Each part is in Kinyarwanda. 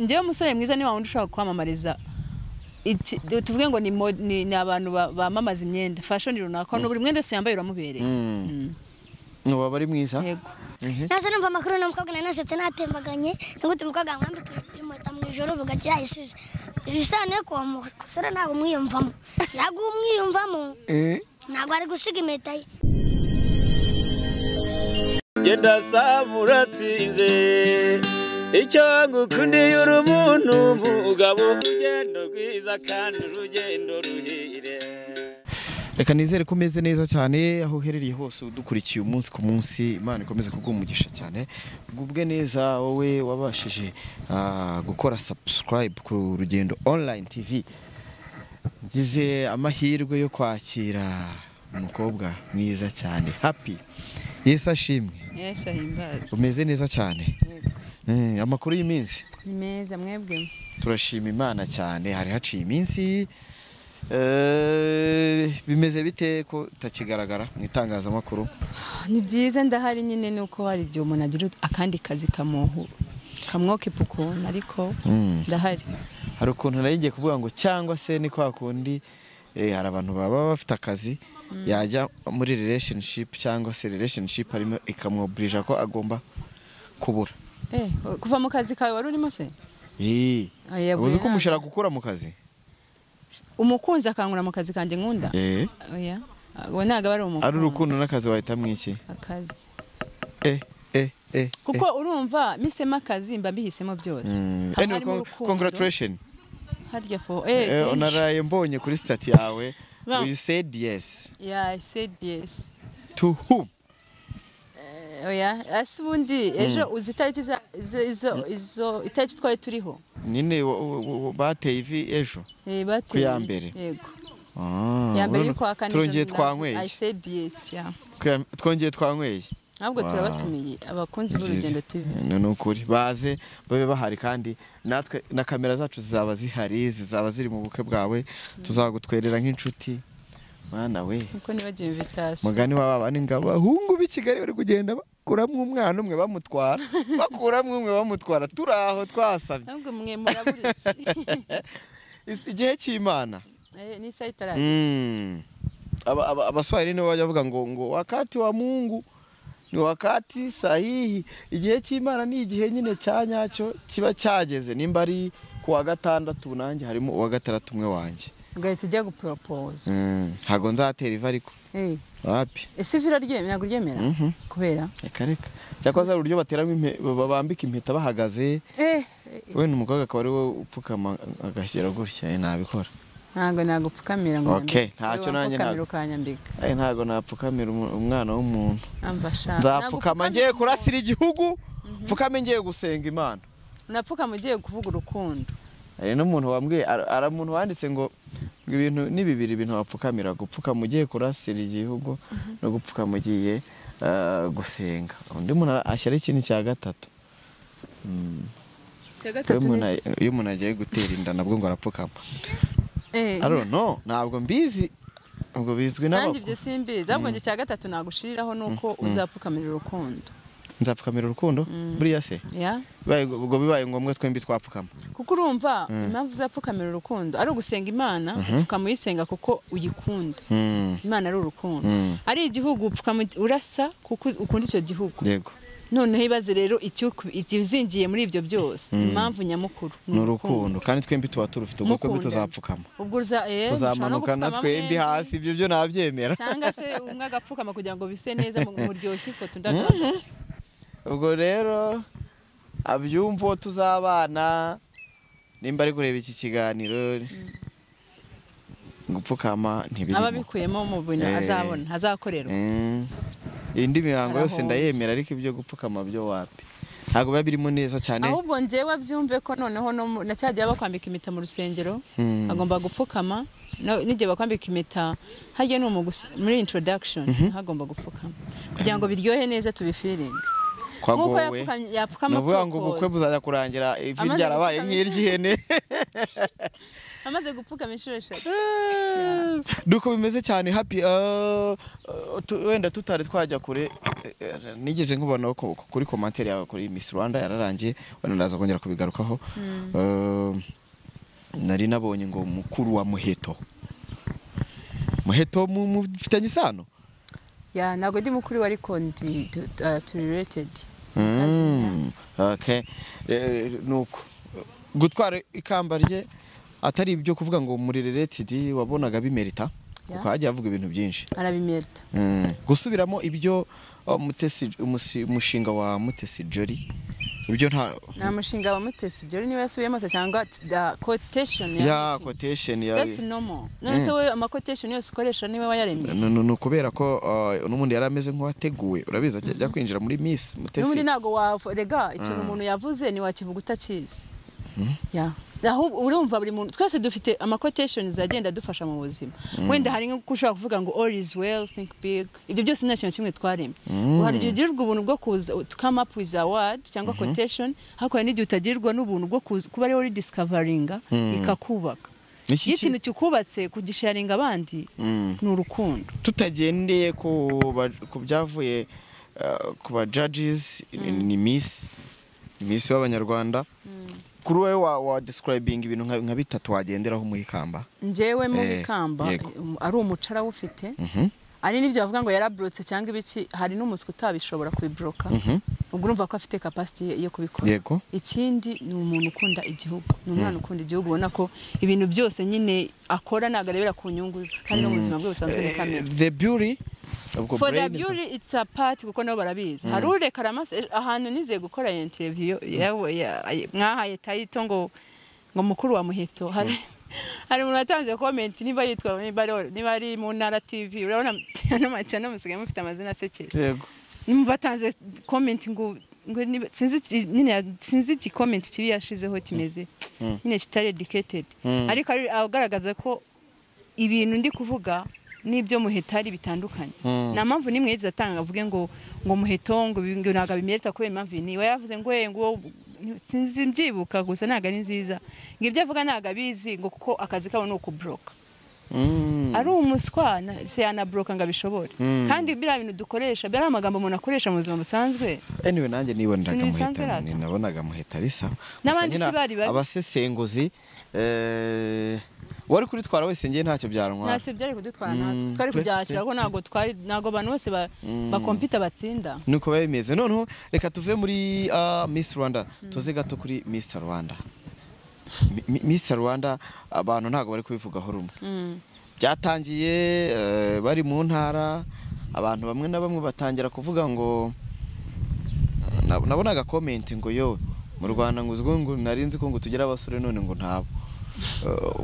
Njyewe umusore mwiza ni wa wundi ushobora kwamamariza tuvuge ngo ni abantu bamamaza imyenda fashion runaka, no buri mwenda wese yambaye uramubereye. Waba ari mwiza. Yego. Naza numva amakuru n'umukobwa nanasetse natembaganye, nigute umukobwa mwambika impeta mu ijoro bugacya yayisize. Ibisobanuye ko uwo musore ntabwo umwiyumvamo. Ntabwo umwiyumvamo. Ntabwo ari gusiga impeta ye. Genda saba uratsinze, icyo ngukundiye uri umuntu mugabo, urugendo rwiza kandi urugendo ruhire. Reka nizere ko umeze neza cyane aho uherereye hose udukurikiye umunsi ku munsi. Imana ikomeze kuguha umugisha cyane, ugubwe neza wowe wabashije gukora subscribe ku Rugendo Online TV. Ngize amahirwe yo kwakira umukobwa mwiza cyane, Happy. Yesu ashimwe. Yesu ahimbaze. Umeze neza cyane. Amakuru y'iminsi ni meza, mwebwe? Turashima Imana cyane. Hari haciye iminsi, bimeze bite ko utakigaragara mu itangazamakuru? Ni byiza, ndahari nyine, nuko hari igihe umuntu agira akandi kazi kamwokipa ukuntu, ariko ndahari. Hari ukuntu nari ngiye kuvuga ngo cyangwa se ni kwa kundi hari abantu baba bafite akazi, yajya muri relationship cyangwa se relationship harimo ikamwoburija ko agomba kubura. Kuva mu kazi kawe wari urimo se? Uzi ko umushara gukura mu kazi? Umukunzi akankura mu kazi kanjye nkunda? Oya. Uwo ntabwo ari umukunzi. Ari urukundo n'akazi wahitamo iki? Akazi. Kuko urumva misemo akazi mba mbihisemo byose. Anyway, congratulations. Harya for onaraye mbonye kuri stat yawe. You said yes. Yeah, I said yes. To whom? Oya, ese ubundi ejo uzi itariki izo itariki twari turiho? Nyine bateye ivi ejo. Bateye. Ku ya mbere. Yego. Ya mbere y'ukwa kane. Turongeye twanyweye. I said yes, yeah. Twongeye twanyweye. Ahubwo turabatumiye abakunzi b'Urugendo TV. Ni ukuri baze babe bahari, kandi natwe na kamera zacu zizaba zihari, zizaba ziri mu bukwe bwawe, tuzagutwerera nk'inshuti. Mwana we. Uko nibagiye invitation. Mugani waba ni ngabo abahungu b'i Kigali bari kugenda bakuramwe umwana umwe bamutwara, bakuramwe umwe bamutwara, turaho twasabye. Ahubwo mwe muraburitse. Igihe cy'Imana. Ni isaha itaragera. Abaswahili nibo bajya bavuga ngo wakati wa Mungu ni wakati sahihi. Igihe cy'Imana ni igihe nyine cya nyacyo kiba cyageze. Nimba ari ku wa gatandatu, nanjye harimo uwa gatandatu umwe wanjye. Ugahita ujya gupropose. Ntago nzatera ivi ariko. Wapi? Ese ivi ntabwo uryemera? Kubera? Reka reka. Cyakoze hari uburyo bateramo babambika impeta bahagaze. Wenda umukobwa akaba ari we upfukama agashyira gutya, nabikora. Ntabwo nagupfukamira ngo nyambike. Ntacyo nanjye ntabwo ukanyambika. Ntabwo napfukamira umwana w'umuntu. Nzapfukama ngiye kurasira igihugu, pfukame ngiye gusenga Imana. Napfukama ugiye kuvuga urukundo. Hari n'umuntu wambwiye, hari umuntu wanditse ngo ibintu ni bibiri ibintu wapfukamira, gupfukama ugiye kurasira igihugu no gupfukama ugiye gusenga. Undi muntu ashyira ikintu cya gatatu. Iyo umuntu agiye gutera inda nabwo ngo arapfukama. I don't know, ntabwo mbizi, ubwo bizwi n'abakuru. Nanjye ibyo simbizi, ahubwo njye cya gatatu nagushiriraho nuko uzapfukamira urukundo. Nzapfukamira urukundo? Buriya se? Ubwo bibaye ngombwa twembi twapfukama. Kuko urumva impamvu uzapfukamira urukundo ari ugusenga Imana, upfukama uyisenga kuko uyikunda. Imana ari urukundo. Ari igihugu upfukama urasa kuko ukunda icyo gihugu. Yego. Noneho ibaze rero ikizingiye muri ibyo byose, impamvu nyamukuru ni urukundo, kandi twembi tuba turufite, ubwo twembi tuzapfukama. Ubwo tuzamanuka twembi hasi, ibyo byo nabyemera. Cyangwa se umwe agapfukama kugira ngo bise neza muryoshye ifoto ndagaragara. Ubwo rero abyumva tuzabana, nimba ari kureba iki kiganiro gupfukama ntibirimo. Ababikuyemo mu bintu azabona azakorerwa. Indi mihango yose ndayemera, ariko ibyo gupfukama byo wapi, ntabwo biba birimo neza cyane. Ahubwo njyewe abyumve ko noneho na cyagiye bakwambika impeta mu rusengero agomba gupfukama, n'igihe bakwambika impeta hajya no muri introduction hagomba gupfukama kugira ngo biryohe neza tubifiringe. Kwagowe yapfukama, nuvuga ngo ubukwe buzajya kurangira ivi ryarabaye nk'iry'ihene. Amaze gupfukama inshuro 3. Nuko bimeze cyane Happy. Wenda tutari twajya kure, nigeze nkubona kuri commentaire yawe kuri Miss Rwanda yararangiye, wenda ndaza kongera kubigarukaho. Nari nabonye ngo mukuru wa Muheto. Muheto mufitanye isano? Ya, ntabwo ndi mukuru we ariko ndi related. Okay. Nuko gutwara ikamba rye atari ibyo kuvuga ngo muri related, wabonaga bimerita kuko hajya avuga ibintu byinshi. Arabimerita. Gusubiramo ibyo Mutesi, umushinga wa Mutesi Jolly, ibyo nta mushinga wa Mutesi Jolly niba yasubiyemo se cyangwa the quotation ya quotation ya that's normal. None se wowe ama quotation yose ukoresha niwe wayaremye? No, kubera ko n'ubundi yari ameze nk'uwateguwe, urabizi ajya kwinjira muri Miss Mutesi. N'ubundi ntago warega ikintu umuntu yavuze ni wakivuga utakizi. Ya. Aho urumva buri muntu twese dufite ama quotations agenda adufasha mu buzima. Wenda hari nko ushobora kuvuga ngo all is well, think big. Ibyo byose nta kintu kimwe twaremye. Hari igihe ugirirwa ubuntu bwo kuza to come up with a word cyangwa quotation, hako hari n'igihe utagirwa n'ubuntu bwo kuba ari rediscovering ikakubaka. Iyo ikintu cyukubatse kugisharinga abandi ni urukundo. Tutagendeye ku byavuye ku ba judges, ni Miss w'Abanyarwanda. Kuri wowe wa describing ibintu nka bitatu wagenderaho mu ikamba? Njyewe mu ikamba ari umucara ufite, ari nibyo bavuga ngo yarabrotse cyangwa ibiki, hari n'umuswa utabishobora kubibroka, ubwo urumva ko afite capacity yo kubikora. Ikindi ni umuntu ukunda igihugu, ni umwana ukunda igihugu, ubona ko ibintu byose nyine akora ntabwo arebera ku nyungu ze, kandi no mu buzima bwe busanzwe ni kamere. The beauty for the beauty it's a part, kuko nabo barabizi. Hari ureka aramase ahantu nizeye gukora interview yawe mwahaye title ngo mukuru wa Muheto, hari umuntu watanze comment niba yitwa niba ari mu Ntara TV, urabona no macana musigaye mufite amazina asekera. Yego. Nimba batanze comment ngo sinzi nyine, sinzi iki comment kibi yashizeho kimeze nyine kitari educated, ariko agaragaza ko ibintu ndi kuvuga nibyo Muheto ari bitandukanye. Nta mpamvu nimwe yize atanga avuge ngo Muheto ngo ntabwo abimerita kubera impamvu ni we yavuze ngo ngo sinzi mbyibuka gusa ntabwo ari nziza, ngo ibyo avuga ntabwo abizi ngo kuko akazi kabo ni ukubroka. Ari umuswa se yanabroka ngo abishobore. Kandi biriya bintu dukoresha biriya amagambo umuntu akoresha mu buzima busanzwe. Anyway nanjye nibonaga Muheto, nabonaga Muheto ari sawa. N'abandi si bari babi. Abasesenguzi wari kuritwara wese ngiye ntacyo byarantwara. Ntacyo byari kudutwara natwe. Twari kubyakira ko ntago twari ntago abantu bose bakompita batsinda. Nuko babimeze. Noneho reka tuve muri Miss Rwanda tuze gato kuri Mr Rwanda. Mr Rwanda abantu ntago bari kubivugaho rumwe. Byatangiye bari mu ntara, abantu bamwe na bamwe batangira kuvuga ngo nabonaga comment ngo yo mu Rwanda ngo uzgo ngo narinzi ko ngo tugera abasore none ngo ntabo.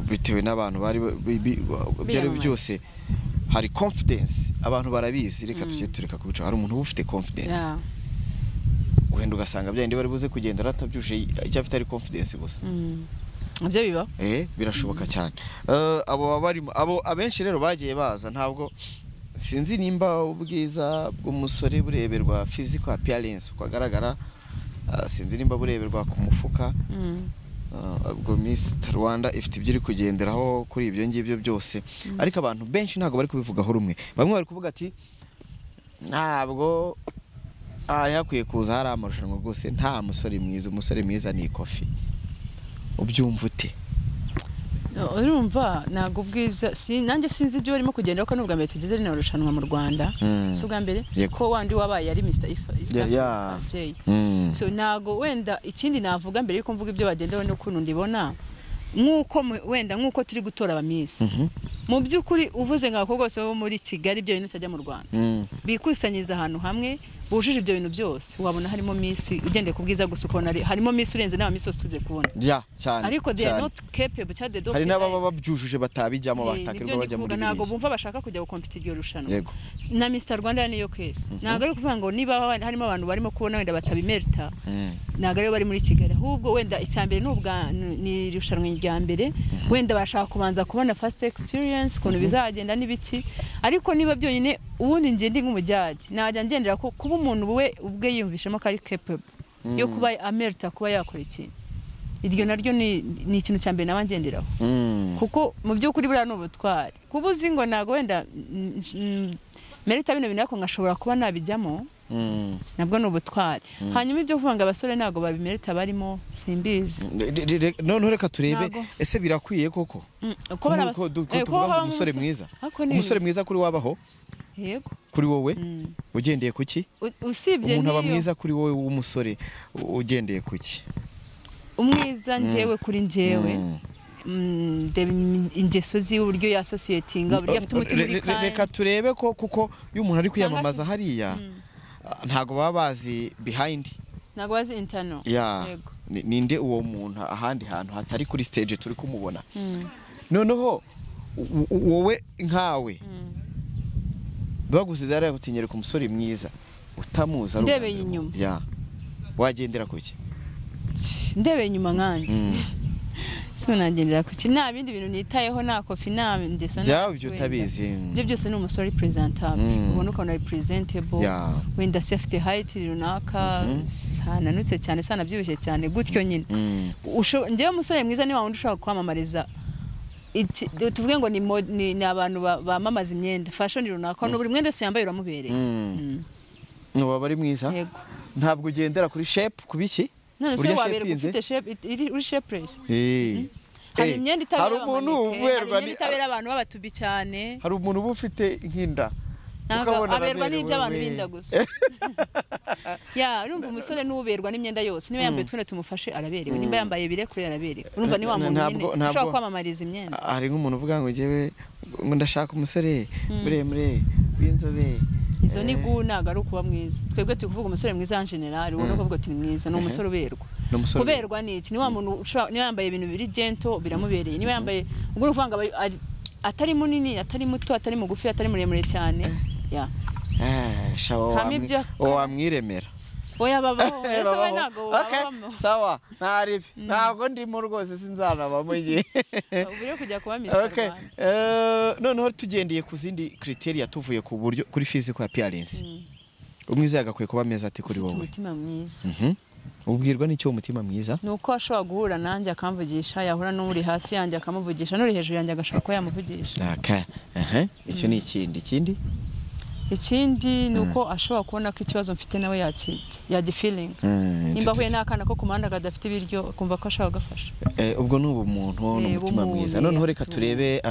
Bitewe n'abantu bari byari byose hari confidence, abantu barabizi, reka tujye tureka kubica. Hari umuntu ufite confidence wenda ugasanga byandi bari buze kugenda ratabyuje icyo afite ari confidence gusa. Ibyo biba birashoboka cyane. Abo bari abo abenshi rero bagiye baza, ntabwo sinzi nimba ubwiza bw'umusore bureberwa physical appearance uko agaragara, sinzi nimba bureberwa ku mufuka. Ubwo Miss Rwanda ifite ibyo iri kugenderaho kuri ibyo ngibyo byose, ariko abantu benshi ntabwo bari kubivugaho rumwe. Bamwe bari kuvuga ati ntabwo ari hakwiye kuza hari amarushanwa rwose, nta musore mwiza, umusore mwiza ni Kofi. Ubyumva ute? Urumva ntabwo ubwiza nanjye sinzi ibyo barimo kugenda ko n'ubwa mbere tugeze rino rushanwa mu Rwanda, si ubwa mbere ko wandi wabaye ari Mr East Africa J. So ntago wenda ikindi navuga mbere yuko mvuga ibyo bagendaho n'ukuntu ndibona nkuko wenda nkuko turi gutora aba Miss, mu by'ukuri uvuze ngo abakobwa bose bo muri Kigali ibyo bintu tajya mu Rwanda bikusanyiriza ahantu hamwe bujuje ibyo bintu byose, wabona harimo Miss ugendeye ku bwiza gusa, ukabona harimo Miss urenze n'aba Miss bose tuze kubona. Ya cyane. Ariko they are not capable cyane, they don't. Hari n'ababa babyujuje batabijyamo batakirwa bajya muri biriya. Ntabwo bumva bashaka kujya gukompita iryo rushanwa. Na Mr Rwanda niyo case. Ntabwo ari kuvuga ngo niba harimo abantu barimo kubona wenda batabimerita, ntabwo ari bari muri Kigali, ahubwo wenda icyambere n'ubwa ni irushanwa rya mbere, wenda bashaka kubanza kubona first experience ukuntu bizagenda n'ibiki. Ariko niba byonyine ubundi ngiye ndi nk'umujyaji najya ngendera ko kuba umuntu we ubwe yiyumvishemo ko ari capable yo kuba amerita kuba yakora ikintu, Iryo naryo ni ikintu cya mbere naba ngenderaho. Kuko mu by'ukuri buriya ni ubutwari. Kuba uzi ngo ntabwo wenda merita bino bintu ariko nkashobora kuba nabijyamo, nabwo ni ubutwari. Hanyuma ibyo kuvuga ngo abasore ntabwo babimerita barimo, simbizi. Noneho reka turebe ese birakwiye koko ko tuvuga umusore mwiza? Umusore mwiza kuri wabaho? Yego. Kuri wowe ugendeye kuki? Usibye umuntu aba mwiza kuri wowe w'umusore ugendeye kuki? Umwiza njyewe kuri njyewe ingeso z'uburyo ya society nga buryo afite umutima uri kind. Reka turebe ko kuko iyo umuntu ari kwiyamamaza hariya ntago baba bazi behind, ntago bazi internal. Yego. Ninde uwo muntu ahandi hantu hatari kuri stage turi kumubona. Noneho wowe nkawe bagusize ari gutinyereka umusore mwiza utamuza ndebeye inyuma. Wagendera kuki? Ndebeye inyuma nkanjye so nagendera kuki? Nta bindi bintu nitayeho, nta kofi, nta ngeso, nta ibyo utabizi. Ibyo byose ni umusore presentable, ubona ukabona ari presentable, wenda se afite height runaka, sananutse cyane sanabyibushye cyane gutyo nyine. Njyewe umusore mwiza ni wa wundi ushobora kwamamariza, tuvuge ngo ni abantu bamamaza imyenda fashion runaka, no buri mwenda wese yambaye uramubereye. Waba ari mwiza. Ntabwo ugendera kuri shape kubiki? None se waberwa ufite shape uri shapeless? Hari imyenda itabera abantu, itabera abantu babatubi cyane. Hari umuntu uba ufite inkinda ukabona aberwa n'ibyo abantu binda gusa. Ya, urumva umusore n'uberwa n'imyenda yose, niba yambaye twene tumufashe araberewe, niba yambaye birekure araberewe. Urumva ni wa muntu nyine ushobora kwamamariza imyenda. Hari nk'umuntu uvuga ngo njyewe ndashaka umusore muremure w'inzobe. Izo ni gu ntago ari ukuba mwiza. Twebwe turi kuvuga umusore mwiza en general, ubona ko uvuga ati ni mwiza, ni umusore uberwa. Kuberwa ni iki? Ni wa muntu niba yambaye ibintu biri gentle biramubereye, niba yambaye ubwo ni ukuvuga ngo atari munini, atari muto, atari mugufi, atari muremure cyane. Ya. Wamwiremera. Oya babaho, ese we ntago wabamo. Sawa, ntaribi. Ntabwo ndimo rwose sinzanabamo igihe. Ubure kujya kuba Mr. Rwanda. Noneho tugendeye ku zindi criteria tuvuye ku buryo kuri physical appearance. Umwiza yagakwiye kuba meza ati kuri wowe. Umutima mwiza. Ubwirwa n'icyo umutima mwiza? Nuko ashobora guhura nanjye akamvugisha, yahura n'uri hasi yanjye akamuvugisha, n'uri hejuru yanjye agashobora kuba yamuvugisha. Okay. Icyo ni ikindi. Ikindi? Ikindi nuko ashobora kubona ko ikibazo mfite nawe yagi feeling. Nimba ahuye n'akana ko ku muhanda kadafite ibiryo akumva ko ashobora gafasha. Ubwo ni ubumuntu n'umutima mwiza. Noneho reka turebe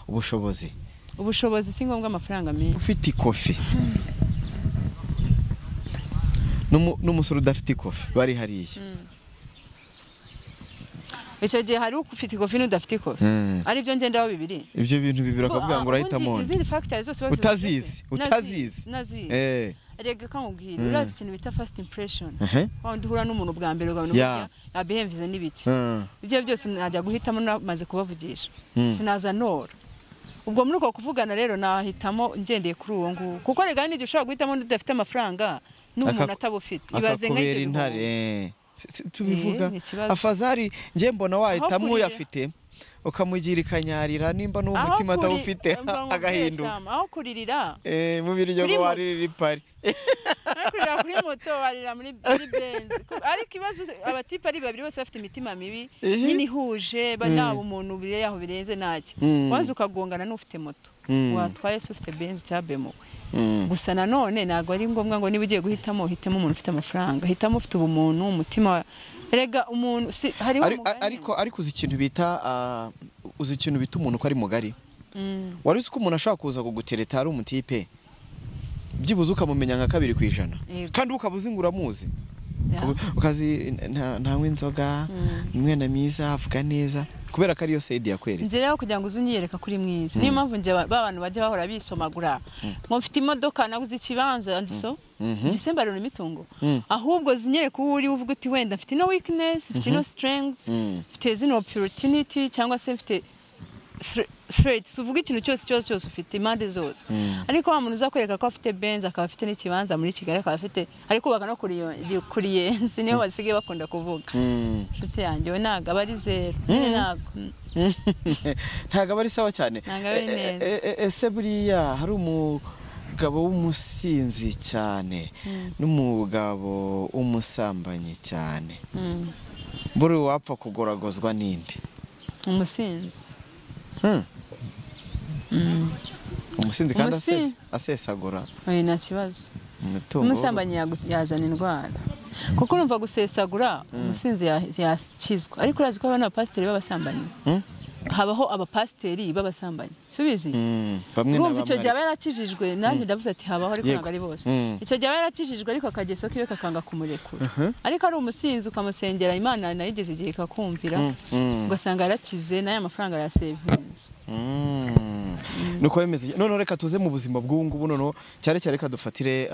ubushobozi. Ubushobozi si ngombwa amafaranga menshi. Ufite ikofi n'umusore udafite ikofi bari hariya. Icyo gihe hari ufite ikofi n'udafite ikofi. Ari byo ngendaho bibiri. Ibyo bintu bibiri akavuga ngo urahitamo. Izindi factors zose utazizi, utazizi. Nazizi. Erega kamubwira, urazi ikintu bita first impression. Wa uhura n'umuntu bwa mbere ukabona uburyo yabehemvize n'ibiki. Ibyo byose najya guhitamo namaze kubavugisha. Sinaza nora. Ubwo muri uko kuvugana rero nahitamo ngendeye kuri uwo nguwo. Kuko rega n'igihe ushobora guhitamo udafite amafaranga n'umuntu atabufite. Ibaze nk'ibyo intare. Tubivuga afazari nje mbona wahitamo uyafite ukamugira ikanyarira nimba n'umutima atawufite agahinduka. Aho kuririra mu biryo ngo waririra ipari, kurira kuri moto warira muri Benz. Ariko ibazo abatipa ari babiri bose bafite imitima mibi nyine ihuje naba umuntu bire yaho birenze ntacyo waza ukagongana n'ufite moto watwaye se ufite Benz cyangwa BMW. Gusa nanone ntago ari ngombwa ngo niba ugiye guhitamo uhitemo umuntu ufite amafaranga, hitamo ufite ubumuntu, umutima. Erega umuntu hariho ariko uzi ikintu bita uzi ikintu bita umuntu ko ari mugari. Wari uzi ko umuntu ashaka kuza kugutereta ari umutipe byibuze ukamumenya nka 2% kandi ukabuzi ngo uramuzi ukazi ntanywa inzoga, umwana mwiza avuga neza kubera ko ariyo Saidi yakweretse. Nzira yo kugira ngo uzunyereka kuri mwiza. Niyo mpamvu nje ba bantu bajya bahora bisomagura ngo mfite imodoka naguze ikibanza andiso gisembarira imitungo, ahubwo zunyereka uwo uri uvuga uti wenda mfite no weakness, mfite no strengths, mfite zino opportunity cyangwa se mfite threats, uvuga ikintu cyose ikibazo cyose ufite impande zose. Ariko wa muntu uzakwereka ko afite Benz akaba afite n'ikibanza muri Kigali akaba afite ariko kubaka no kuri yenzi niho basigaye bakunda kuvuga. Inshuti yanjye we ntago aba ari zero, ntago aba ari sawa cyane. Ese buriya hari umugabo w'umusinzi cyane n'umugabo w'umusambanyi cyane, Buri wapfa kugoragozwa ninde? Umusinzi. Umusinzi kandi asesagura. Oya nta kibazo. Umusambanyi yazana indwara. Kuko urumva gusesagura umusinzi yakizwa. Ariko urazi ko abana b'abapasiteri b'abasambanyi? Habaho abapasiteri b'abasambanyi. Subizi? Urumva icyo gihe aba yarakijijwe, nanjye ndavuze ati habaho ariko ntabwo ari bose. Icyo gihe aba yarakijijwe ariko akageso kiwe kakanga kumurekura. Ariko ari umusinzi ukamusengera Imana nayo igeze igihe ikakumvira, ugasanga yarakize n'aya mafaranga yasevinze. Nuko bimeze. None reka tuze mu buzima bw'ubu ngubu, noneho cyane cyane reka dufatire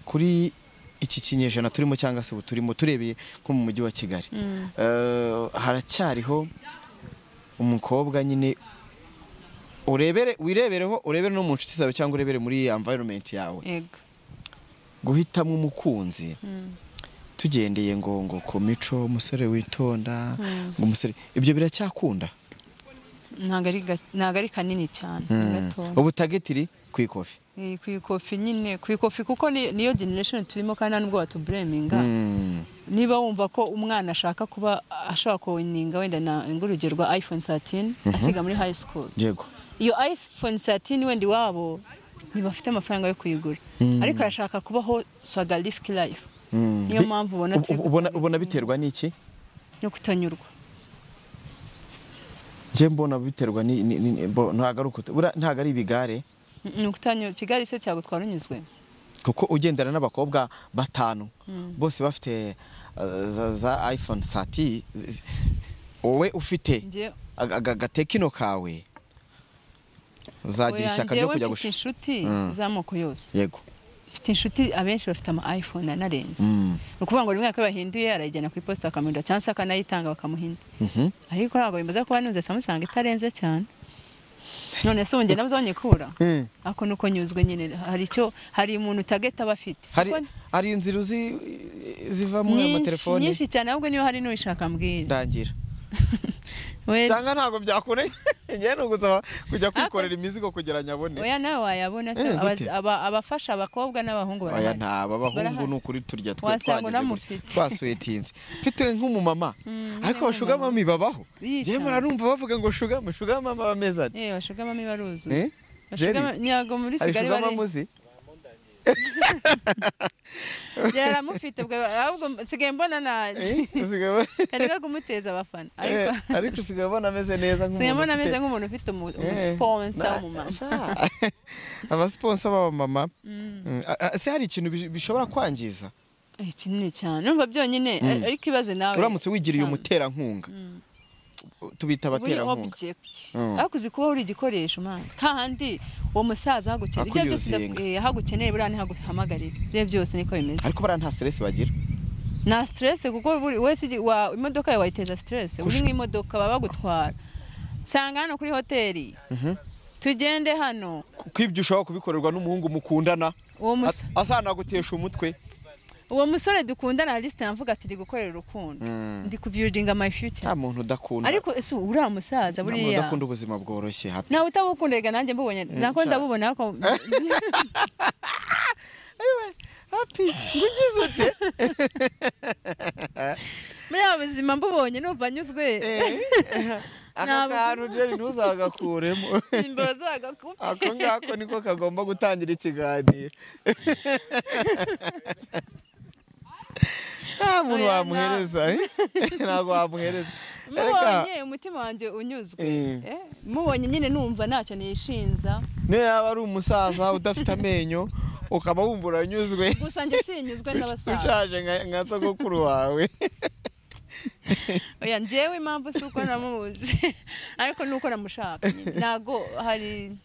kuri iki kinyejana turimo cyangwa se ubu turimo, turebeye nko mu mujyi wa Kigali. Haracyariho umukobwa nyine urebere, wirebereho, urebere no mu nshuti zawe cyangwa urebere muri environment yawe. Yego. Guhitamo umukunzi tugendeye ngo ku mico, umusore witonda, ngo umusore, ibyo biracyakunda? Ntabwo ari kanini cyane. Ubu tagetiri ku ikofi. Ku ikofi nyine, ku ikofi kuko niyo generation turimo kandi nubwo batublaminga. Niba wumva ko umwana ashaka kuba ashaka kowininga wenda na ngurugero rwa iPhone 13 akiga muri high school. Yego. Iyo iPhone 13 wenda iwabo ntibafite amafaranga yo kuyigura. Ariko arashaka kubaho swagalific life. Niyo mpamvu ubona biterwa n'iki? No kutanyurwa. Nje mbona biterwa ni ntago ari ibigare. Nukutanyurwa. Kigali se cyagutwara unyuzwe? Kuko ugendana n'abakobwa batanu bose bafite za iPhone 30, wowe ufite agatekino kawe uzagira ishyaka ryo kujya gushaka inshuti z'amoko yose. Yego. Mfite inshuti abenshi bafite ama iPhone anarenze. Ni ukuvuga ngo rimwe bahinduye arayijyana ku iposita akamuhinda cyangwa se akanayitanga bakamuhinda. Ariko ntabwo bimaze kuba nunze Samsung itarenze cyane. None se wongera nabonye kura. Ako nuko nyuzwe nyine, hari icyo, hari umuntu tageta bafite. Hari inzira uzi ziva mu amatelefone nyinshi cyane, ahubwo niyo hari n'ushaka mbwira. Ndangira. Cyangwa ntabwo byakure ngiye no gusaba kujya kwikorera imizigo kugira nyabone. Oya nawe wayabona se abafasha abakobwa n'abahungu barahari. Oya nta abahungu n'ukuri turya twe twageze twasuyetinze. Mfite nk'umumama ariko bashuga mami babaho. Ngiye murarumva bavuga ngo shuga mama bameze ati. Bashuga mami baruzuye. Bashuga nyago muri Kigali bari. Yaramufite ahubwo nsigaye mbona nazi. Kariga kumuteza abafana. Ariko usigaye mbona ameze neza nk'umuntu. Sigaye mbona ameze nk'umuntu ufite umusponsor w'umumama. Abasponsor b'abamama. Se hari ikintu bishobora kwangiza? Kinini cyane. Numva byonyine ariko ibaze nawe. Uramutse wigiriye umuterankunga. Tubita abaterankunga. Ariko uzi kuba uri igikoresho man. Hahandi uwo musaza hagukeneye ibyo byose hagukeneye buriya ntihaguhamagarira. Ibyo byose niko bimeze. Ariko buriya nta stress bagira. Nta stress kuko buri wese imodoka yawe wayiteza stress. Uri nk'imodoka baba bagutwara. Nsanga hano kuri hoteli. Tugende hano. Kuko ibyo ushobora kubikorerwa n'umuhungu mukundana. Asanagutesha umutwe. Uwo musore dukundana list yamvuga ati ndi gukorera urukundo. Ndi ku building my future. Nta muntu udakunda. Ariko ese uriya musaza buriya. Nta muntu udakunda ubuzima bworoshye happy. Nawe utabukunda rega nanjye mbubonye. Nako ndabubona ko. Ayiwe happy ngugize ute? Muri ubuzima mbubonye numva nyuzwe. Aka kantu Jerry ntuzagakuremo. Imbozagakupe. Ako ngako niko kagomba gutangira ikiganiro. Nta muntu wamuhereza, ntabwo wamuhereza. Mubonye umutima wanjye unyuzwe. Mubonye nyine numva ntacyo nishinza. Niyo yaba ari umusaza udafite amenyo ukaba wumva uranyuzwe. Gusa njye sinyuzwe n'abasaza. Ushaje nka sogokuru wawe. Oya njyewe impamvu si uko namuzi ariko nuko namushaka ntago hari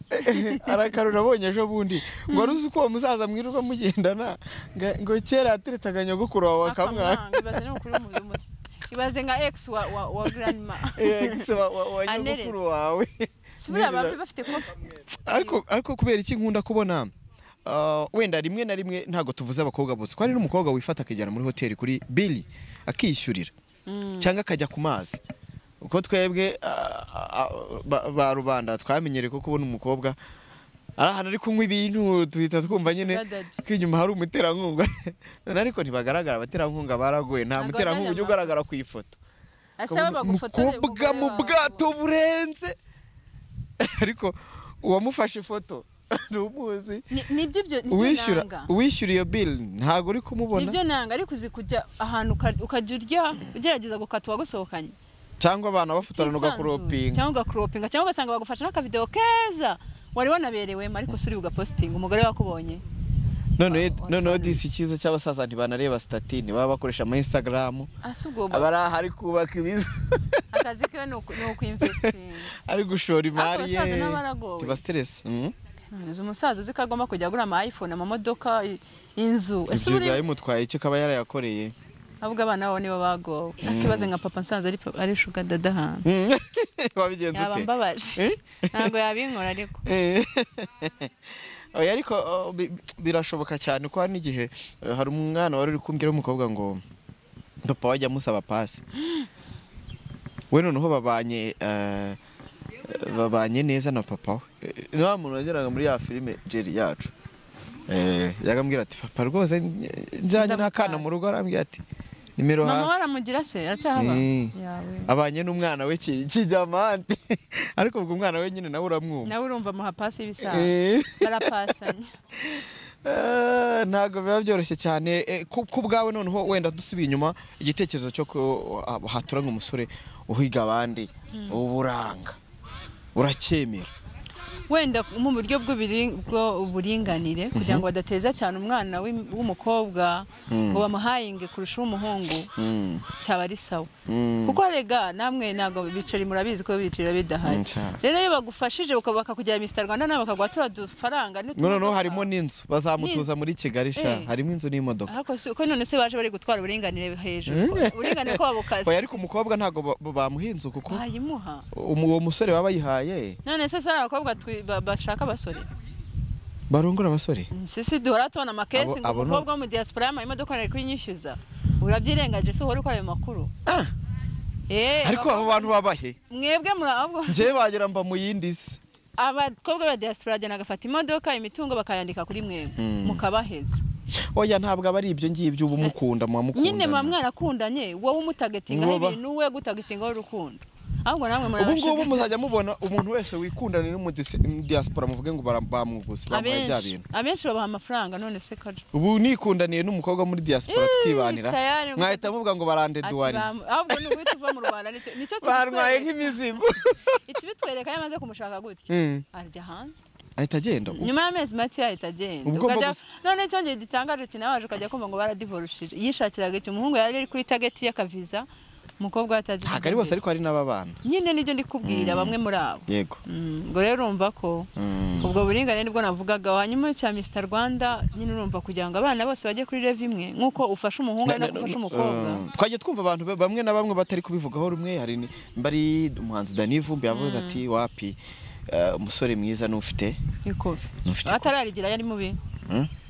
arakaro nabonye ejo bundi ngo aruzi uko uwo musaza mwirirwa mugendana ngo kera yateretaga nyogokuru wawe akamwanga. Ibaze nka ex wa grandma, ex wa nyogokuru wawe. Sibura bafite kofi. Ariko kubera iki nkunda kubona wenda rimwe na rimwe ntago tuvuze abakobwa bose ko hari n'umukobwa wifata akijyana muri hoteli kuri Billy akishyurira cyangwa akajya ku mazi. Uko twebwe ba rubanda twamenyereye ko kubona umukobwa Ari ahantu ari kunywa ibintu tuhita twumva nyine ko inyuma hari umuterankunga. None ariko ntibagaragara, abaterankunga baragoye, nta muterankunga ujya ugaragara ku ifoto. Umukobwa mu bwato burenze, ariko uwamufashe ifoto ntumuzi. Uwishyura iyo bill ntabwo uri kumubona. Nibyo nanga, ariko uzi kujya ahantu ukajya urya ugerageza gukata uwagusohokanye, cyangwa abana bafotorana ugakuropinga, cyangwa ugakuropinga, cyangwa ugasanga bagufasha n'akavideo keza wari wanaberewemo, ariko suri ugapostinga umugore wakubonye. Noneho disi cyiza cy'abasaza ntibanareba stati, ntibaba bakoresha ama Instagram, abari aha ari kubaka ibizu, akazi kiwe ni ukwinvestinga, ari gushora imari ye, ntiba stress. Umusaza uzi ko agomba kujya agura ama iPhone, amamodoka, inzu, ese uri yayimutwaye icyo kaba yarayakoreye. Ahubwo abana babo nibo bagowe. Akibaze nka papa nsanze ari sugar dada hano, wabigenza ute? Yabambabaje, ntabwo yabinkora. Ariko oya, ariko birashoboka cyane ko hari n'igihe hari umwana wari uri kumbwira w'umukobwa ngo papa wajya amusaba pasi we, noneho babanye neza na papa we. Niba muntu wageraga muri ya filime Jerry yacu, yagambwira ati papa rwose njyanye n'akana mu rugo, arambwira ati nimero hafi. Mama waramugira se aracyahaba abanye n'umwana we kijyamante, ariko ubwo umwana we nyine nawe uramwumva, nawe urumva amuha pasi y'ibisaza, barapasanya. Ntabwo biba byoroshye cyane ku bwawe. Noneho wenda dusubiye inyuma, igitekerezo cyo hatura nk'umusore uhiga abandi uburanga uracyemera? Wenda mu buryo bw'uburinganire, kugira ngo badateza cyane umwana w'umukobwa ngo bamuhayinge kurusha uw'umuhungu, cyaba ari sawa. Kuko rega namwe ntabwo bicari, murabizi ko bicira bidahari. Rero iyo bagufashije bakakugira Mr Rwanda nawe bakaguha turiya dufaranga, noneho harimo n'inzu bazamutuza muri Kigali sha, harimo inzu n'imodoka. Ko none se baje bari gutwara uburinganire hejuru, uburinganire ko babukaze. Oya, ariko umukobwa ntabwo bamuha inzu kuko bayimuha uwo musore baba bayihaye. None se sara abakobwa bashaka abasore barongora abasore, sisi duhora tubona amakesi ngo umukobwa wo mu diaspora yamaye imodoka ari kuyinyishyuza, urabyirengaje se uhora ukora ayo makuru? Ariko abo bantu babahe mwebwe murabwo njye bagera mba mu yindi si. Abakobwa ba diaspora bagenda agafata imodoka, imitungo bakayandika kuri mwebwe mukabaheza. Oya, ntabwo aba ari ibyo ngibyo, uba umukunda muba nyine muba mwarakundanye, wowe umutagetingaho ibintu, we gutagetingaho urukundo. Ahubwo namwe murabasha. Ubu ngubu muzajya mubona umuntu wese wikundana no mu diaspora muvuge ngo bamwuguze bamuhaye bya bintu. Abenshi babaha amafaranga none se kaje. Ubu nikundaniye n'umukobwa muri diaspora twibanira, mwahita muvuga ngo barande duwari. Ahubwo ni uguhita uva mu Rwanda nicyo barwaye nk'imizigo. Ikibitwereka yamaze kumushaka gutya, arya hanze ahita agenda. Nyuma y'amezi make ahita agenda. None cyongeye gitangaje ati nawe waje ukajya kumva ngo baradivorushije. Yishakiraga icyo umuhungu yari ari kuri target y'akaviza, umukobwa atazi. Ntabwo ari bose ariko hari n'ababana. Nyine nibyo ndi kubwira bamwe muri abo. Yego. Ngo rero urumva ko ubwo buringane nibwo navugaga. Hanyuma cya Mr Rwanda nyine urumva kugira ngo abana bose bajye kuri level imwe, nkuko ufasha umuhungu ari nako ufasha umukobwa. Twagiye twumva abantu bamwe na bamwe batari kubivugaho rumwe, hari mbari umuhanzi Danny Vumbi yavuze ati wapi umusore mwiza n'ufite ikofi. Atararigira yari mubi.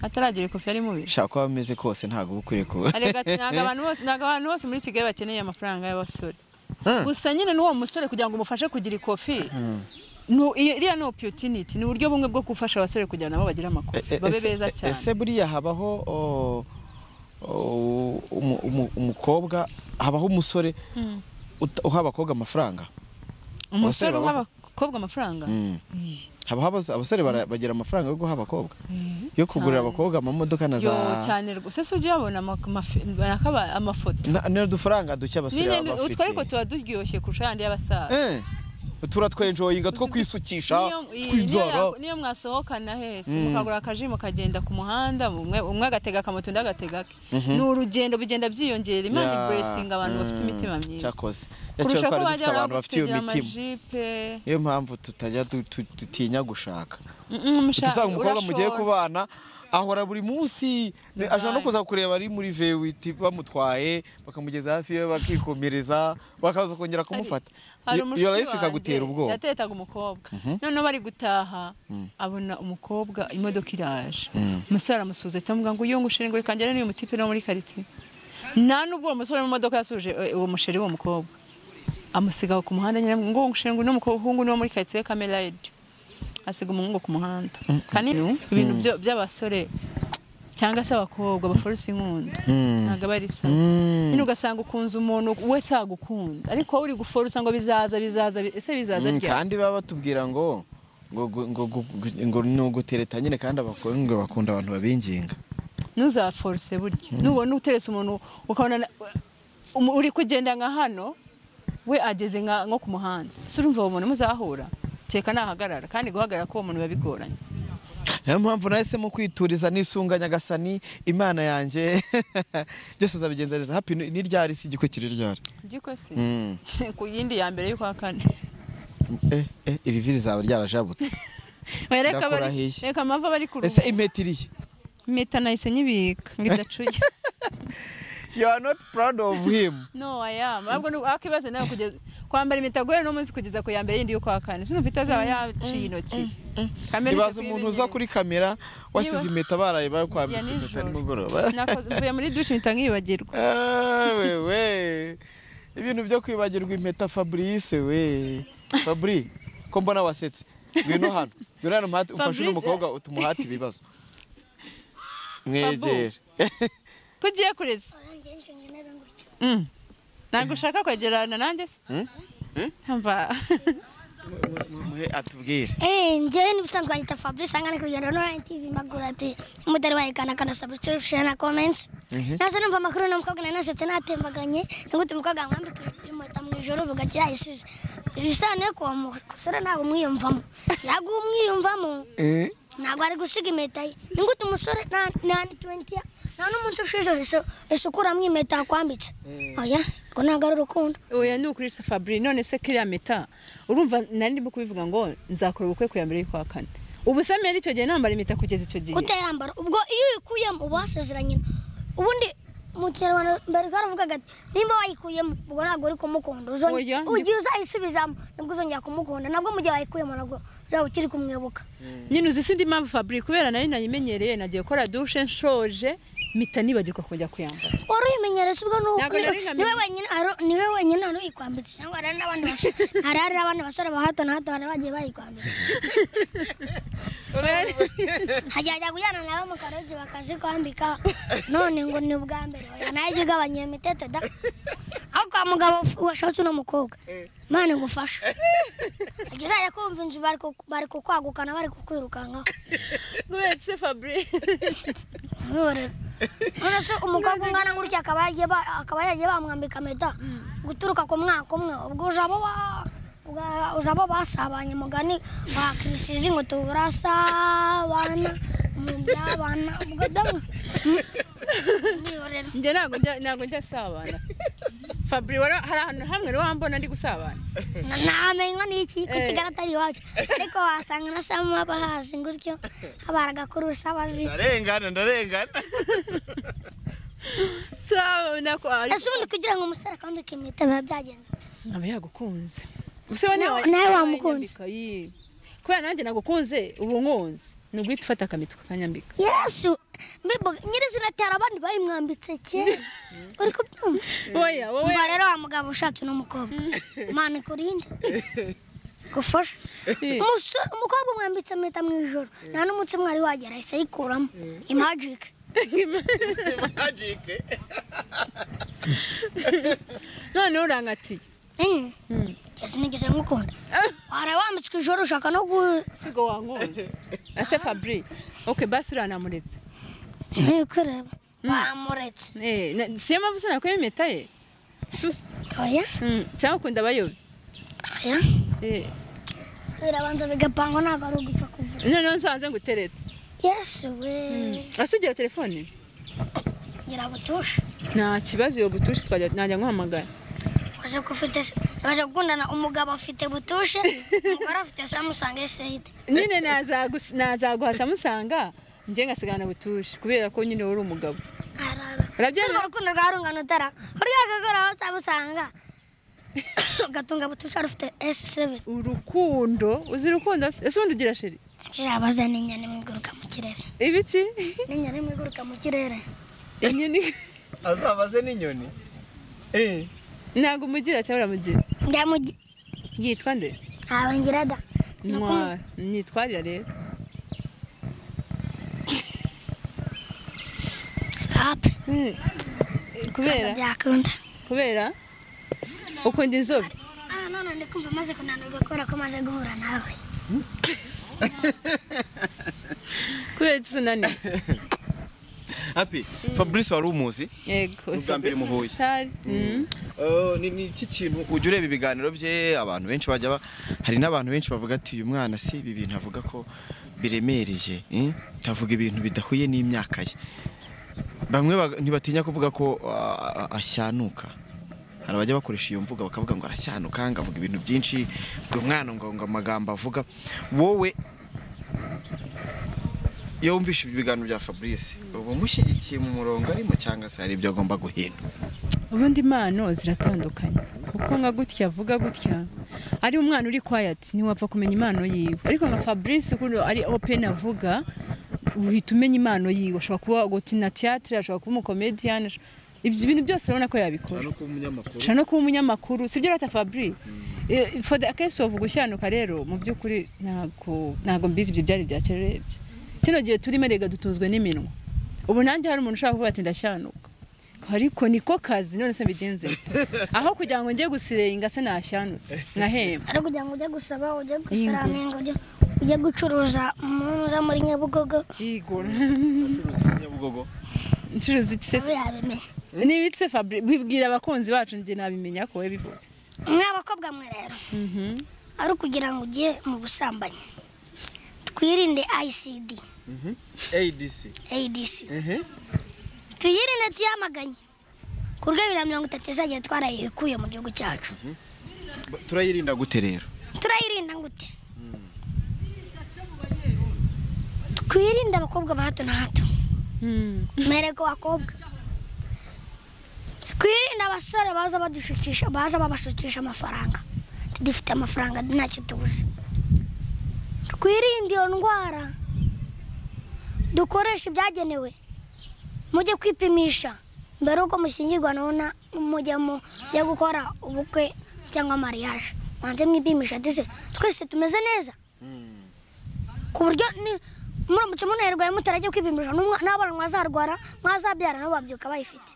Ataragira ikofi yari mubi. Shaka ko ameze kose ntago ukwiriye kuba. Arega ntago abantu bose muri Kigali bakeneye amafaranga y'abasore. Gusa nyine n'uwo musore kugira ngo umufashe kugira ikofi, iriya no opportunity ni uburyo bumwe bwo gufasha abasore kugira nabo bagira amakofi babe beza cyane. Ese buriya habaho umukobwa, habaho umusore uha abakobwa amafaranga? Umusore uha abakobwa amafaranga? Habaho abasore bagira amafaranga yo guha abakobwa, yo kugurira abakobwa amamodoka na za. Yo cyane rwose, se ujye wabona amafoto n'udufaranga duke abasore baba bafite. Utwo ariko tuba duryoshye kurusha ayandi y'abasaza. Tura twenjoyinga two kwisukisha twinzara. Niyo mwasohokana hese mukagura akaji mukagenda ku muhanda, umwe agatega akamoto undi agatega ke, ni urugendo bigenda byiyongera. Imana blessing abantu bafite imitima myiza. Cyakoze kurusha ko bajya abantu bafite iyo mitima. Niyo mpamvu tutajya dutinya gushaka. Tusanga umukobwa mugiye kubana ahora buri munsi ashobora no kuza kureba ari muri V8 bamutwaye bakamugeza hafi ye bakikomereza bakaza kongera kumufata. Iyo life ikagutera ubwoba. Yatetaga umukobwa, noneho bari gutaha abona umukobwa imodoka iraje, umusore aramusuhuza atamubwira ngo iyo ngushere ngo reka njyane n'uyu mutipe no muri quartier. Nta nubwo uwo musore mu modoka yasuje uwo musheri w'uwo mukobwa, amusiga ku muhanda nyine ngo ngushere ngo n'umuhungu no muri quartier Kamerayidi. Asiga umuhungu ku muhanda. Kandi ibintu by'abasore cyangwa se abakobwa baforce inkundo ntago bari sawa. Nyine ugasanga ukunze umuntu we sagukunda ariko uri guforce ngo bizaza bizaza ese bizaza ryari? Kandi baba batubwira ngo ngo ngo nugutereta nyine kandi abakobwa bakunda abantu babinginga. Ntuzaforce burya. Nubona uterese umuntu ukabona uri kugenda nka hano we ageze nko ku muhanda. Se urumva uwo muntu muzahura? Teka nahagarara kandi guhagarara ko uwo muntu babigoranye. Niyo mpamvu nahisemo kwituriza nisunga Nyagasani Imana yanjye byose azabigenzereza. Happy ni ryari si igikwe kiri ryari? Igikwe se ku yindi ya mbere y'ukwa kane. Iri viri zaba ryarajabutse. Reka amava bari kuruhuka. Ese impeta irihe? Impeta nahise nyibika ngo idacuye. You are not proud of him. No, I am. Ahubwo akibaze nawe kugeza kwambara impeta guhera no munsi kugeza ku ya mbere yindi y'ukwa kane. Sinumva itazaba yaciye intoki. Ibaze umuntu uza kuri kamera wasize impeta baraye bakwambitse impeta nimugoroba. Nakoze mvuye muri douche impeta nkibagirwa. Wewe ibintu byo kwibagirwa impeta Fabrice we. Fabri ko mbona wasetse. Ngwino hano. Ngwino hano ufashe n'umukobwa utumuhate ibibazo. Mwegere. Kugiye kureza. Ntabwo ushaka kwegerana nanjye se? Mva. Muhe atubwire. Njyewe nibisanzwe anyita Fabrice angana kugenda online TV magura ati umudari wayikana kana subscription na comments. Naze numva amakuru n'umukobwa nanasetse natembaganye nigute umukobwa amwambika impeta mu ijoro bugacya yayisize. Ibisobanuye ko umusore ntabwo umwiyumvamo. Ntabwo umwiyumvamo. Ntabwo ari gusiga impeta ye. Nigute umusore na 20 nta n'umuntu ushize isukuramo impeta akwambitse. Oya, ngo ntabwo ari urukundo. Oya ni ukuri Fabri, none se kiriya meta urumva nari ndimo kubivuga ngo nzakora ubukwe ku ya mbere y'ukwa kane. Ubu se mbere icyo gihe nambara impeta kugeza icyo gihe. Utayambara ubwo iyo uyikuyemo uba wasezeranye. Ubundi mu Kinyarwanda mbere twaravugaga ati nimba wayikuyemo ubwo ntabwo uri kumukunda. Ugiye uzayisubizamo nibwo uzongera kumukunda, nabwo mu gihe wayikuyemo nabwo uzaba ukiri kumwibuka. Nyine uzi sindi impamvu Fabri kubera nari nayimenyereye nagiye gukora douche nshoje mpita nibagirwa kujya kuyambara. Wari uyimenyereye ubwo niwe wenyine ari uyikwambitse cyangwa hari n'abandi basore hari n'abandi basore ba hato na hato bari bagiye bayikwambitse. Hajya kujyana nabo mu karogi bakazikwambika none ngo ni ubwa mbere. Oya nayo ijya igabanya iyo mitete da. Aho kwa mugabo washatse uno mukobwa Imana ngufasha. Uzajya kumva inzu bari kukwagukana bari kukwirukankaho. Gwetse Fabri. None se umukobwa ungana gutya akaba yagiye bamwambika impeta guturuka ku mwaka umwe ubwo uzaba basabanye mugani wa Kirisizi ngo turasabana mu byabana ubwo damwe. Njye ntabwo njya sabana. Fabri hari ahantu hamwe rero wambona ndi gusabana. Namenywa n'iki ku Kigali atari iwacu ariko wasanga na Samu bahazi gutyo habaraga kuri usabazi. Ndarengana ndarengana. Sawa nako ari. Ese ubundi kugira ngo umusore akwambike impeta biba byagenze? Aba yagukunze. Nawe wamukunze. Kubera nanjye nagukunze ubu nkunze ni uguhita ufata akamitwe ukanyambika. Yesu nyirizina atera abandi bayimwambitse kera. Uri kubyumva? Oya wowe. Umva rero wa mugabo ushatse n'umukobwa. Imana ikurinde. Gufasha. Umukobwa umwambitse impeta mu ijoro nta n'umunsi umwe wari wagera ahise ayikuramo. Imagic. Magic. None urankatiye. Sinigeze ngukunda. Wara wambitswe ijoro ushaka no sigo wankunze. Ese Fabri, okay basi uranamuretse. Ntikureba. Waramuretse. Siyo mpamvu sinakuye impeta ye. Oya. Cyangwa ukunda abayobe? Oya. Birabanza bigapangwa ntabwo ari ugupfa kuvuga. Noneho nsanze nguterete. Yesu we. Ese ugira telefone? Ngira butushe. Nta kibazo iyo butushe twajya najya nkuhamagara. Baje gukundana umugabo afite butushe umugore afite Samsung S8. Nyine nazaguha Samsung njye ngasigana butushe kubera ko nyine uri umugabo. Urabyemera urukundo rwa rungano utara. Urya gakora Samsung gatunga butushe afite S7. Urukundo uzi urukundo ese ubundi ugira sheri? Jabaza n'inyoni mwiguruka mu kirere. Ibiki? N'inyoni mwiguruka mu kirere. Inyoni azabaze n'inyoni. Ntabwo umugira cyangwa uramugira? Ndamugira. Yitwa nde? Ntabwo ngira da. Ntwara nitwarira rero. Stop. Kubera byakunda. Kubera ukunda inzobe. None ndikumva maze kunanirwa kubera ko maze guhura nawe. Kubera tsunani. Happy Fabrice wari umuzi? Yego. Ubwa mbere muhuye. Ni iki kintu ujya ureba ibiganiro bye abantu benshi bajya hari n'abantu benshi bavuga ati uyu mwana si ibi bintu avuga ko biremereye, tavuga ibintu bidahuye n'imyaka ye. Bamwe ntibatinya kuvuga ko ashyanuka. Hari abajya bakoresha iyo mvuga bakavuga ngo arashyanuka, ngo avuga ibintu byinshi, ngo umwana ngo amagambo avuga. Wowe iyo wumvishe ibiganiro bya Fabrice uba umushyigikiye mu murongo arimo cyangwa se hari ibyo agomba guhindura? Ubundi impano ziratandukanye kuko nka gutya avuga gutya ari umwana uri quiet ntiwapfa kumenya impano yiwe, ariko nka Fabrice ukuntu ari open avuga uhita umenya impano yiwe. Ashobora kuba gukina theatre, ashobora kuba umucomedian, ibyo bintu byose urabona ko yabikora. Ashobora no kuba umunyamakuru, sibyo rata Fabrice? For the case of gushyanuka rero mu by'ukuri ntago mbizi ibyo byari bya kera urebye. Kino gihe turimo rega dutunzwe n'iminwa. Ubu nanjye hari umuntu ushaka kuvuga ati ndashyanuka, ariko niko kazi none se mbigenze aho kugira ngo njye gusirenga se nashanutse nkahemba. Ari kugira ngo ujye gusaba, ujye gusaraminga, ujye gucuruza muza muri Nyabugogo. Yego. Ucuruza Nyabugogo? Ncuruza iki se? Nibitse Fabrice bibwira abakunzi bacu nje nabimenya ko we bivuga. Mwe abakobwa mwe rero. Ari kugira ngo ujye mu busambanyi. Twirinde ICD. ADC. ADC. Tuyirinde tuyamaganye. Ku rwego rwa 30 izajya twarayikuye mu gihugu cyacu. Turayirinda gute rero? Turayirinda gute? Twirinde abakobwa ba hato na hato. Mereko bakobwa. Twirinde abasore baza badushukisha, baza babashukisha amafaranga. Tudifite amafaranga ntacyo tubuze. Twirinde iyo ndwara. Dukoresha ibyagenewe. Mujye kwipimisha mbere uko mushyingirwa nona mujye mujya gukora ubukwe cyangwa mariage, manze mwipimisha dise twese tumeze neza. Ku buryo muramutse munerwaye mutarajya kwipimisha n'abana mwazarwara mwazabyara nabo babyuka bayifite.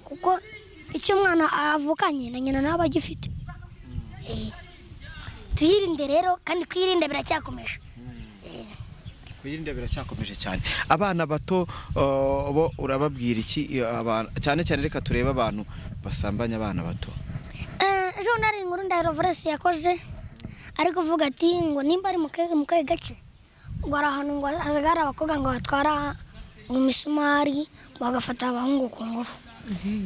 Kuko icyo umwana avukanye na nyina nabo agifite. Tuyirinde rero kandi kwirinda biracyakomeje. Kwirinda biracyakomeje cyane. Abana bato bo urababwira iki? Cyane cyane reka turebe abantu basambanya abana bato. Ejo nari inkuru ndahiro Valence yakoze ari kuvuga ati ngo nimba ari mu kahe gace ngo ari ahantu ngo hazagara abakobwa ngo batwara imisumari bagafata abahungu ku ngufu.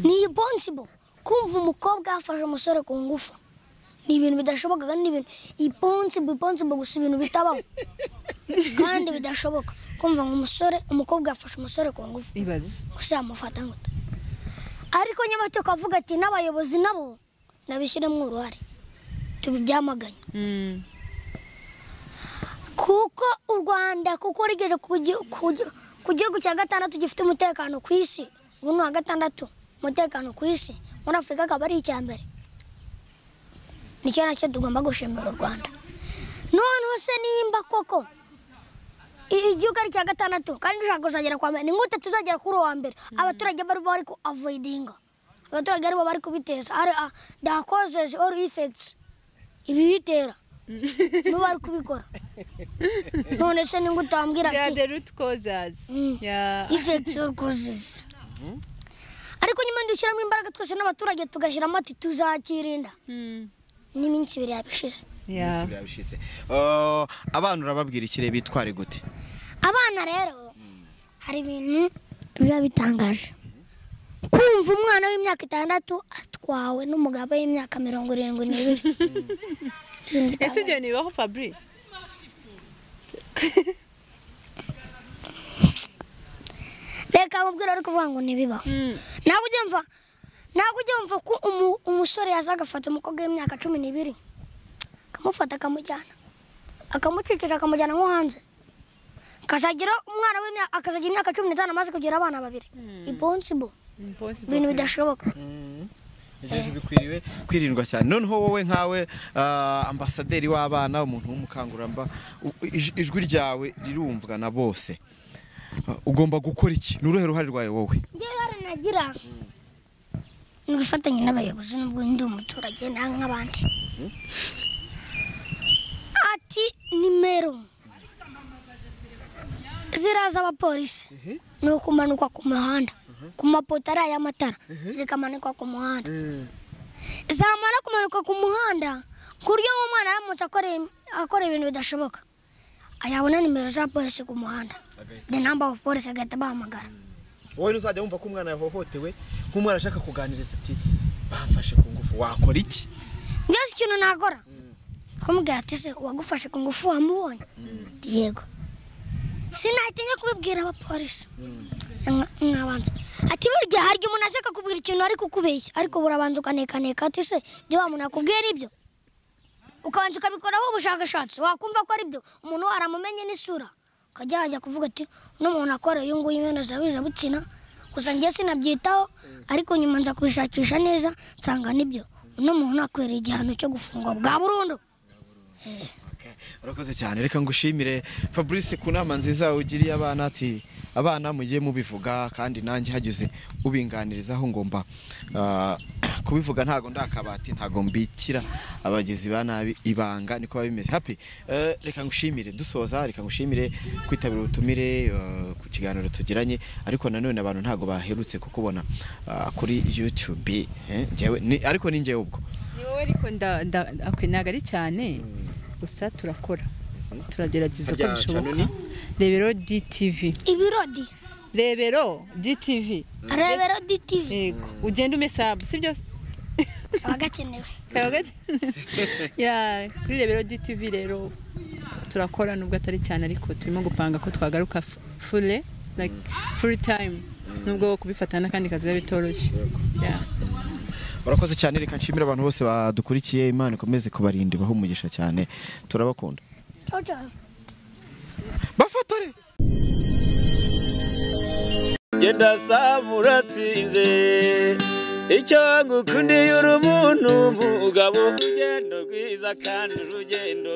Ni impossible kumva umukobwa afashe umusore ku ngufu. Ni ibintu bidashoboka kandi ni ibintu impossible gusa ibintu bitabaho. Kandi bidashoboka kumva ngo umusore umukobwa afashe umusore ku ngufu. Ibaze. Gusa yamufata ngo. Ariko nyamara tukavuga ati n'abayobozi nabo nabishyiremo uruhare. Tubibyamaganye. Kuko u Rwanda kuko rigeze ku gihugu cya gatandatu gifite umutekano ku isi. Ubu ni gatandatu umutekano ku isi. Muri Afurika akaba ari icya mbere. Nicyo nacyo tugomba gushimira u Rwanda. Noneho se nimba koko igihugu ari cya gatandatu kandi dushaka kuzagera kwa mbere, ni gute tuzagera kuri uwa mbere? Abaturage bari bari ku avoidinga. Abaturage aribo bari kubiteza. Ari the causes or effects ibibitera. Nibo bari kubikora. None se ni gute wambwira ati the root causes. Yeah. Effects or causes. Ariko nyuma ndushyiramo imbaraga twese n'abaturage tugashyiramo ati tuzakirinda. N'iminsi ibiri yabishize. Yabishize. Abana urababwira ikire bitware gute? Abana rero hari ibintu biba bitangaje. Kumva umwana w'imyaka 6 atwawe n'umugabo w'imyaka 72. Ese ibyo nibaho Fabrice? Reka nkubwire ariko uvuga ngo ntibibaho. Ntabwo ujya mva ko umusore yaza agafata umukobwa w'imyaka 12 akamufata akamujyana akamucikisha akamujyana nko hanze, akazagira umwana w'imyaka akazagira imyaka 15 amaze kugira abana babiri. Impossible. Ibintu bidashoboka. Ibyo bintu bikwiriwe kwirindwa cyane. Noneho wowe nkawe ambasaderi w'abana, umuntu w'umukanguramba, ijwi ryawe rirumvwa na bose, ugomba gukora iki? Ni uruhe ruhare rwawe wowe? Njyewe uruhare nagira ni ugufatanya n'abayobozi, nubwo ndi umuturage nta nk'abandi. Ati nimero ziraza abapolisi ni ukumanuka ku muhanda, ku mapoto ari ay'amatara, zikamanikwa ku muhanda. Zamara kumanuka ku muhanda, ku buryo nk'umwana aramutse akora ibintu bidashoboka, ayabona nimero za polisi ku muhanda, the number of police, agahita bahamagara. Wowe ntuzajya wumva ko umwana yahohotewe, nk'umwana ashaka kuganiriza ati bamfashe ku ngufu, wakora iki? Mbese ikintu nakora, kumubwira ati se uwagufashe ku ngufu wamubonye? Yego. Sinatinya kubibwira abapolisi. Mwabanza ati burya hari umuntu aze akakubwira ikintu ariko ukubeshya, ariko burabanza ukanekaneka ati se ibyo wa muntu akubwiye ari byo, ukabanza ukabikoraho ubushakashatsi, wakumva ko ari byo, umuntu aramumenye n'isura, ukajya wajya kuvuga ati uno muntu akora uyu nguyu imena bukina, gusa njye sinabyitaho, ariko nyuma nza kubishakisha neza nsanga nibyo, uno muntu akwiriye igihano cyo gufungwa bwa burundu. Urakoze cyane, reka ngushimire Fabrice ku nama nziza ugiriye abana, ati abana mugiye mubivuga, kandi nanjye hagize ubinganirizaho ngomba kubivuga, ntago ndakabati, ntago mbikira abagizi ba nabi ibanga, niko babimeze. Happy, reka ngushimire dusoza, reka ngushimire kwitabira ubutumire ku kiganiro tugiranye, ariko nanone abantu ntago baherutse kukubona kuri YouTube, njyewe ariko ni njyewe ubwo ni wowe, ariko ntago ari cyane, gusa turakora, turagerageza uko bishoboka. Rebero DTV, ibirodi Rebero DTV, Rebero DTV, yego, ugenda umesabu sibyo abagakenewe ya kuri Rebero DTV. Rero turakora nubwo atari cyane, ariko turimo gupanga ko twagaruka full, like full time, nubwo kubifatana kandi kazi biba bitoroshye. Urakoze cyane, reka nshimire abantu bose badukurikiye, Imana ikomeze kubarinda ibahe umugisha cyane, turabakunda. Ciao ciao. Bafatore. Genda samuratsinze icyo ngukundiye uri umuntu mugabo, urugendo rwiza kandi urugendo